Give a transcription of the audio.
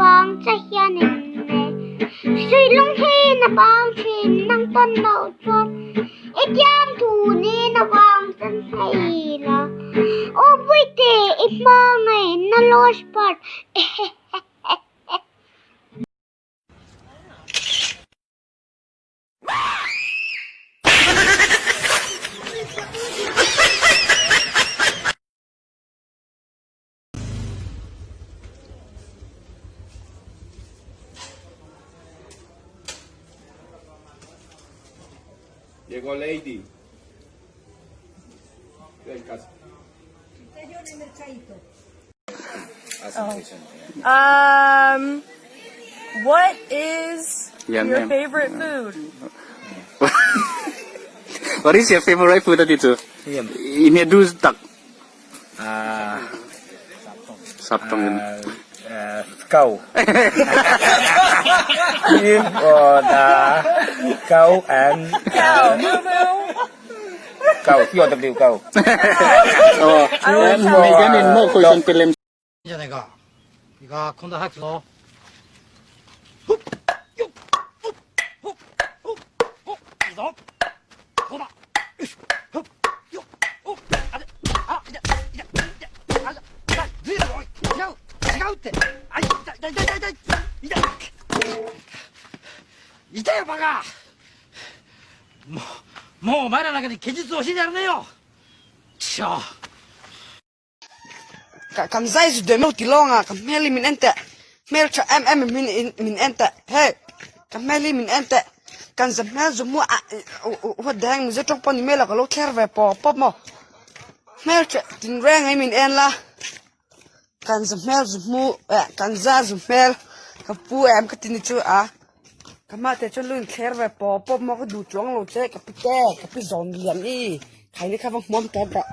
vang che hianin e Suilung hi na bang thin nang tawn loh chuan i tiam thu nen a vang chan hei la Aw Puite i hma ngaihna lost part ehehehe. Llegó Lady. Del caso. Um, what is Yum, your yum. favorite food? What is your favorite food ati chu? I hne du tak. Sap tong in. Cow. Him or the cow and Cow. Moo moo. cow. C O W cow. Oh, Megan in mo question film じゃないか。いいか、今度は早くぞ。ほっよっほっほっほっほっいいぞ。こうだ。よし。ほっよっほっあれあ、いたいたいたあ、痛いずれだおい違う違うって。あ、痛い痛い痛い痛い痛い痛いよバカ。もうもうお前らなんかに剣術教えてやらねえよ。ちくしょう。 Ka kan zai zu deuh meuh ti lawng a ka hmel hi min en teh hmel tha em em in min en teh hei ka hmel hi min en teh kan za hmel zu hmuh ah huat deng mizo tawng pawh ni mai lo ka lo thler ve pawp pawp maw hmel tha tin reng mai min en la kan za hmel zu hmuh eh kan za zu hmel ka pu em ka ti ni chu a ka hma te chuan lu in thler ve pawp pawp maw ka duh chuang lo che ka pi te ka pi zawn lian i khaini kha va hmuam tawp rawh.